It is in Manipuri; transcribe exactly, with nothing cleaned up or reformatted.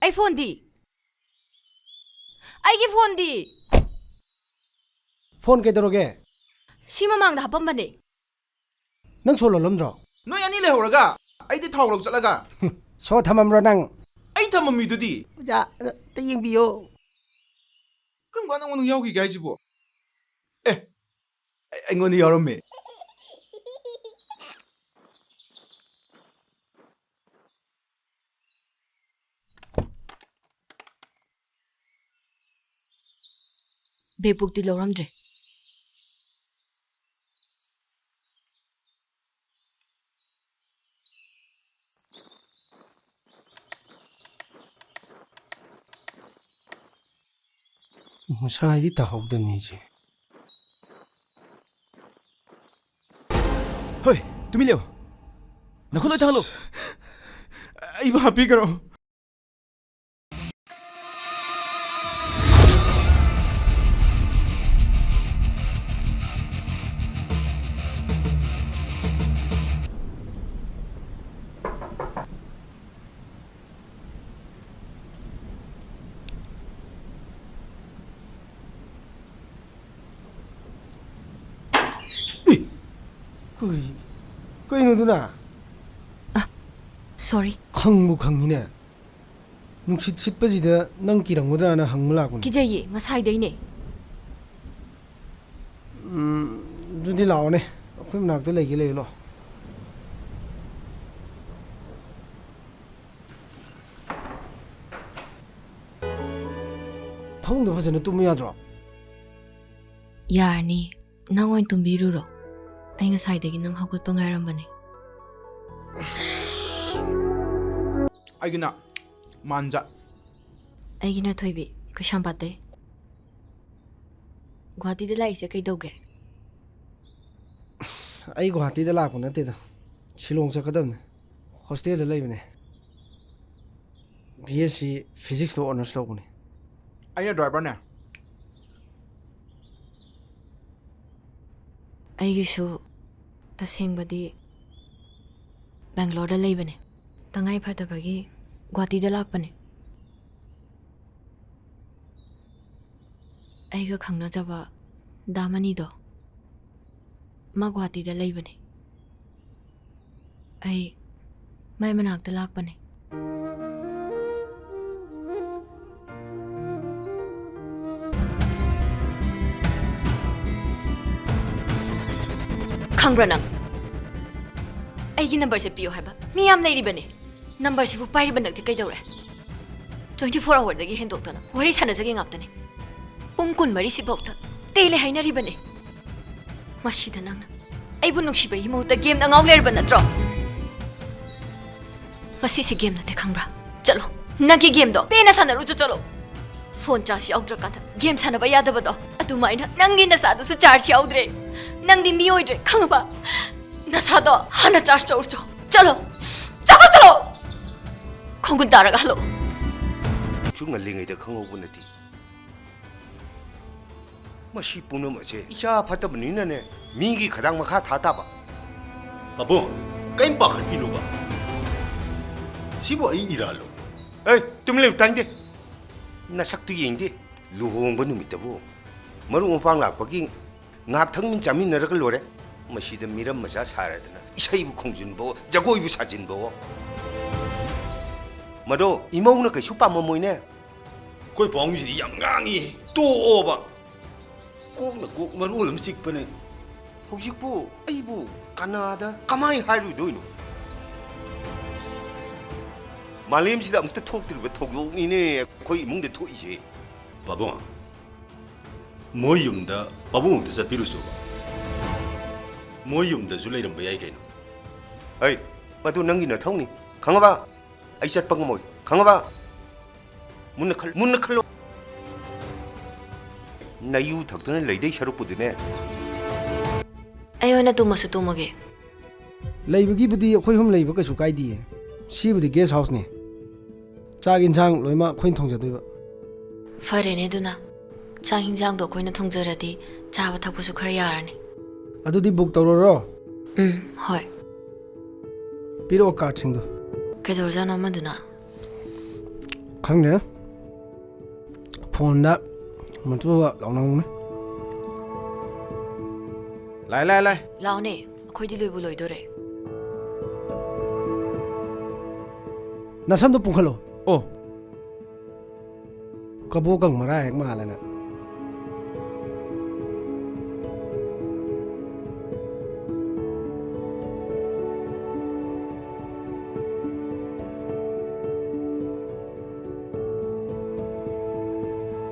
ꯑꯩ ꯐꯣꯟꯗꯤ? ꯑꯩꯒꯤ ꯐꯣꯟꯗꯤ? ꯐꯣꯟ ꯀꯩꯗꯧꯔꯒꯦ? ꯁꯤ ꯃꯃꯥꯡꯗ ꯍꯥꯄꯝꯕꯅꯦ꯫ ꯅꯪ ꯁꯣ ꯂꯣꯜꯂꯝꯗ꯭ꯔꯣ? ꯅꯣꯏ ꯑꯅꯤ ꯂꯩꯍꯧꯔꯒ ꯑꯩꯗꯤ ꯊꯥꯎ ꯂꯧ ꯆꯠꯂꯒ꯫ ꯁꯣ ꯊꯝꯃꯝꯕ꯭ꯔꯣ ꯅꯪ? ꯑꯩ ꯊꯝꯃꯝꯃꯤꯗꯨꯗꯤ꯫ ꯑꯣꯖꯥ, ꯑꯝꯇ ꯌꯦꯡꯕꯤꯌꯣ꯫ ꯀꯔꯝ ꯀꯥꯟꯗ ꯑꯩꯉꯣꯟꯗ ꯌꯥꯎꯈꯤꯒꯦ ꯍꯥꯏꯁꯤꯕꯣ? ꯑꯦ, ꯑꯩ-, ꯑꯩꯉꯣꯟꯗ ꯌꯥꯎꯔꯝꯃꯦ꯫ ꯕꯦꯄꯨꯛꯇꯤ ꯂꯧꯔꯝꯗ꯭ꯔꯦ꯫ ꯉꯁꯥꯏꯗꯤ ꯇꯥꯍꯧꯗꯕꯅꯤ ꯑꯩꯁꯦ꯫ ꯍꯣꯏ, ꯇꯨꯃꯤꯟ ꯂꯩꯌꯣ꯫ ꯅꯈꯨꯠ ꯂꯣꯏ ꯊꯥꯡꯒꯠꯂꯨ꯫ ꯑꯩꯕꯨ ꯍꯥꯞꯄꯤꯈ꯭ꯔꯣ꯫ ꯀꯔꯤ? ꯀꯩꯅꯣꯗꯨꯅ? ꯁꯣꯔꯤ꯫ ꯈꯪꯕꯨ ꯈꯪꯉꯤꯅꯦ꯫ ꯅꯨꯡꯁꯤꯠ ꯁꯤꯠꯄꯁꯤꯗ ꯅꯪ ꯀꯤꯔꯝꯒꯗ꯭ꯔꯥꯅ ꯍꯪꯕ ꯂꯥꯛꯄꯅꯤ꯫ ꯀꯤꯖꯩꯌꯦ, ꯉꯁꯥꯏꯗꯩꯅꯦ꯫ ꯎꯝ, ꯑꯗꯨꯗꯤ ꯂꯥꯛꯑꯣꯅꯦ, ꯑꯩꯈꯣꯏ ꯃꯅꯥꯛꯇ ꯂꯩꯒꯦ, ꯂꯩꯌꯨ ꯂꯥꯛꯑꯣ꯫ ꯐꯃꯨꯡꯗ ꯐꯖꯅ ꯇꯨꯝꯕ ꯌꯥꯗ꯭ꯔꯣ? ꯌꯥꯔꯅꯤ, ꯅꯪ ꯑꯣꯏꯅ ꯇꯨꯝꯕꯤꯔꯨꯔꯣ꯫ ꯑꯩ ꯉꯁꯥꯏꯗꯒꯤ ꯅꯪ ꯍꯧꯒꯠꯄ ꯉꯥꯏꯔꯝꯕꯅꯦ꯫ ꯑꯩꯒꯤꯅ ꯃꯥꯟꯖ꯫ ꯑꯩꯒꯤꯅ ꯊꯣꯏꯕꯤ, ꯀꯩꯁꯥꯝꯄꯥꯠꯇꯩ꯫ ꯒꯨꯍꯥꯇꯤꯗ ꯂꯥꯛꯏꯁꯦ ꯀꯩꯗꯧꯒꯦ? ꯑꯩ ꯒꯨꯍꯥꯇꯤꯗ ꯂꯥꯛꯄ ꯅꯠꯇꯦꯗ, ꯁꯤꯂꯣꯡ ꯆꯠꯀꯗꯕꯅꯦ꯫ ꯍꯣꯁꯇꯦꯜꯗ ꯂꯩꯕꯅꯦ꯫ ꯕꯤ ꯑꯦꯁ ꯁꯤ ꯐꯤꯖꯤꯛꯁꯇ ꯑꯣꯅꯔꯁ ꯂꯧꯕꯅꯦ꯫ ꯑꯩꯅ ꯗ꯭ꯔꯥꯏꯚꯔꯅꯦ꯫ ꯑꯩꯒꯤꯁꯨ ꯇꯁꯦꯡꯕꯗꯤ ꯕꯦꯡꯒ꯭ꯂꯣꯔꯗ ꯂꯩꯕꯅꯦ꯫ ꯇꯉꯥꯏ ꯐꯗꯕꯒꯤ ꯒꯨꯍꯥꯇꯤꯗ ꯂꯥꯛꯄꯅꯦ꯫ ꯑꯩꯒ ꯈꯪꯅꯖꯕ ꯗꯥ ꯃꯅꯤꯗꯣ, ꯃꯥ ꯒꯨꯍꯥꯇꯤꯗ ꯂꯩꯕꯅꯦ꯫ ꯑꯩ ꯃꯥꯏ ꯃꯅꯥꯛꯇ ꯂꯥꯛꯄꯅꯦ꯫ ꯈꯪꯕ꯭ꯔꯥ ꯅꯪ? ꯑꯩꯒꯤ ꯅꯝꯕꯔꯁꯦ ꯄꯤꯌꯣ ꯍꯥꯏꯕ ꯃꯤ ꯌꯥꯝ ꯂꯩꯔꯤꯕꯅꯦ꯫ ꯅꯝꯕꯔꯁꯤꯕꯨ ꯄꯥꯏꯔꯤꯕ ꯅꯪꯗꯤ ꯀꯩꯗꯧꯔꯦ? Twenty four hourꯗꯒꯤ ꯍꯦꯟꯗꯣꯛꯇꯅ ꯋꯥꯔꯤ ꯁꯥꯟꯅꯖꯒꯦ ꯉꯥꯛꯇꯅꯦ꯫ ꯄꯨꯡ ꯀꯨꯟꯃꯔꯤꯁꯤꯐꯥꯎꯗ ꯇꯦꯜꯂꯦ ꯍꯥꯏꯅꯔꯤꯕꯅꯦ꯫ ꯃꯁꯤꯗ ꯅꯪꯅ ꯑꯩꯕꯨ ꯅꯨꯡꯁꯤꯕꯒꯤ ꯃꯍꯨꯠꯇ ꯒꯦꯝꯗ ꯉꯥꯎ ꯂꯩꯔꯕ ꯅꯠꯇ꯭ꯔꯣ? ꯃꯁꯤꯁꯦ ꯒꯦꯝ ꯅꯠꯇꯦ ꯈꯪꯕ꯭ꯔꯥ? ꯆꯠꯂꯣ, ꯅꯪꯒꯤ ꯒꯦꯝꯗꯣ ꯄꯦꯟꯅ ꯁꯥꯟꯅꯔꯨꯆꯣ, ꯆꯠꯂꯣ꯫ ꯐꯣꯟ ꯆꯥꯔꯖ ꯌꯥꯎꯗ꯭ꯔꯀꯥꯟꯗ ꯒꯦꯝ ꯁꯥꯟꯅꯕ ꯌꯥꯗꯕꯗꯣ ꯑꯗꯨꯃꯥꯏꯅ ꯅꯪꯒꯤ ꯅꯆꯥꯗꯨꯁꯨ ꯆꯥꯔꯖ ꯌꯥꯎꯗ꯭ꯔꯦ꯫ ꯅꯪꯗꯤ ꯃꯤ ꯑꯣꯏꯗ꯭ꯔꯦ ꯈꯪꯉꯕ? ꯅꯁꯥꯗꯣ ꯍꯥꯟꯅ ꯆꯥꯔꯖ ꯇꯧꯔꯨꯆꯣ꯫ ꯆꯠꯂꯣ, ꯆꯠꯂꯣ, ꯆꯠꯂꯣ꯫ ꯈꯣꯡꯒꯨꯟ ꯇꯥꯔꯒ ꯍꯜꯂꯛꯑꯣ꯫ ꯁꯨꯛ ꯉꯜꯂꯤꯉꯩꯗ ꯈꯪꯍꯧꯕ ꯅꯠꯇꯦ꯫ ꯃꯁꯤ ꯄꯨꯝꯅꯃꯛꯁꯦ ꯏꯆꯥ ꯐꯠꯇꯕꯅꯤꯅꯅꯦ, ꯃꯤꯒꯤ ꯈꯗꯥꯡ ꯃꯈꯥ ꯊꯥ ꯇꯥꯕ꯫ ꯄꯥꯕꯨꯡ, ꯀꯩꯝ ꯄꯥꯈꯠꯄꯤꯅꯨꯕ꯫ ꯁꯤꯕꯨ ꯑꯩ ꯏꯔꯥꯜꯂꯣ? ꯑꯦ, ꯇꯨꯃꯤꯟ ꯂꯩꯌꯨ, ꯇꯥꯅꯤꯡꯗꯦ꯫ ꯅꯁꯛꯇꯨ ꯌꯦꯡꯗꯦ꯫ ꯂꯨꯍꯣꯡꯕ ꯅꯨꯃꯤꯠꯇꯕꯨ ꯃꯔꯨꯞ ꯃꯄꯥꯡ ꯂꯥꯛꯄꯒꯤ ꯉꯥꯏꯍꯥꯛꯇꯪ ꯆꯥꯃꯤꯟꯅꯔꯒ ꯂꯣꯏꯔꯦ꯫ ꯃꯁꯤꯗ ꯃꯤꯔꯝ ꯃꯆꯥ ꯁꯥꯔꯗꯅ ꯏꯁꯩꯕꯨ ꯈꯣꯡꯖꯤꯟꯕꯋꯣ, ꯖꯒꯣꯏꯕꯨ ꯁꯥꯖꯤꯟꯕꯋꯣ꯫ ꯃꯗꯣ ꯏꯃꯧꯅ ꯀꯩꯁꯨ ꯄꯥꯝꯃꯝꯃꯣꯏꯅꯦ꯫ ꯑꯩꯈꯣꯏ ꯄꯥꯕꯨꯡꯁꯤꯗꯤ ꯌꯥꯝ ꯉꯥꯡꯉꯤ꯫ ꯇꯣꯛꯑꯣꯕ꯫ ꯀꯣꯛꯅ ꯀꯣꯛ ꯃꯔꯣꯜ ꯑꯃ ꯆꯤꯛꯄꯅꯦ꯫ ꯍꯧꯖꯤꯛꯄꯨ ꯑꯩꯕꯨ ꯀꯅꯥꯗ ꯀꯃꯥꯏ ꯍꯥꯏꯔꯨꯗꯣꯏꯅꯣ? ꯃꯥꯂꯦꯝꯁꯤꯗ ꯑꯃꯨꯛꯇ ꯊꯣꯛꯇ꯭ꯔꯤꯕ ꯊꯧꯗꯣꯛꯅꯤꯅꯦ ꯑꯩꯈꯣꯏ ꯏꯃꯨꯡꯗ ꯊꯣꯛꯏꯁꯦ꯫ ꯄꯥꯕꯨꯡ, ꯃꯣꯏ ꯌꯨꯝꯗ ꯄꯥꯕꯨꯡ ꯑꯃꯨꯛꯇ ꯆꯠꯄꯤꯔꯨꯆꯣꯕ꯫ ꯃꯣꯏ ꯌꯨꯝꯗꯁꯨ ꯂꯩꯔꯝꯕ ꯌꯥꯏ ꯀꯩꯅꯣ꯫ ꯑꯩ, ꯃꯗꯨ ꯅꯪꯒꯤ ꯅꯊꯧꯅꯤ, ꯈꯪꯉꯕ? ꯑꯩ ꯆꯠꯄ ꯉꯝꯃꯣꯏ, ꯈꯪꯉꯕ? ꯃꯨꯟꯅ ꯈꯜ-, ꯃꯨꯟꯅ ꯈꯜꯂꯣ꯫ ꯅꯌꯨ ꯊꯛꯇꯨꯅ ꯂꯩꯗꯣꯏ ꯁꯔꯨꯛꯄꯨꯗꯤꯅꯦ꯫ ꯑꯩ ꯑꯣꯏꯅ ꯇꯨꯝꯃꯁꯨ ꯇꯨꯝꯃꯒꯦ꯫ ꯂꯩꯕꯒꯤꯕꯨꯗꯤ ꯑꯩꯈꯣꯏ ꯑꯍꯨꯝ ꯂꯩꯕ ꯀꯩꯁꯨ ꯀꯥꯏꯗꯤꯌꯦ꯫ ꯁꯤꯕꯨꯗꯤ guest houseꯅꯦ꯫ ꯆꯥꯛ ꯏꯟꯁꯥꯡ ꯂꯣꯏꯅꯃꯛ ꯑꯩꯈꯣꯏꯅ ꯊꯣꯡꯖꯗꯣꯏꯕ꯫ ꯐꯔꯦꯅꯦ ꯑꯗꯨꯅ꯫ ꯆꯥꯛ ꯏꯟꯁꯥꯡꯗꯣ ꯑꯩꯈꯣꯏꯅ ꯊꯣꯡꯖꯔꯗꯤ ꯆꯥꯕ ꯊꯛꯄꯁꯨ ꯈꯔ ꯌꯥꯔꯅꯤ꯫ ꯑꯗꯨꯗꯤ book ꯇꯧꯔꯔꯣ? ꯎꯝ, ꯍꯣꯏ꯫ ꯄꯤꯔꯛꯑꯣ cardꯁꯤꯡꯗꯣ꯫ ꯀꯩꯗꯧꯔꯖꯥꯠꯅꯣ ꯑꯃꯗꯨꯅ? ꯈꯪꯗꯦ꯫ ꯐꯣꯟꯗ ꯃꯗꯨꯒ ꯂꯥꯎꯅꯧꯅꯦ꯫ ꯂꯥꯏ, ꯂꯥꯏ, ꯂꯥꯏ꯫ ꯂꯥꯎꯅꯦ, ꯑꯩꯈꯣꯏꯗꯤ ꯂꯣꯏꯕꯨ ꯂꯣꯏꯗꯣꯔꯦ꯫ ꯅꯁꯝꯗꯣ ꯄꯨꯡꯈꯠꯂꯣ꯫ ꯑꯣ꯫ ꯀꯕꯣꯀꯪ ꯃꯔꯥ ꯍꯦꯛ ꯃꯥꯜꯂꯦ ꯅꯪ꯫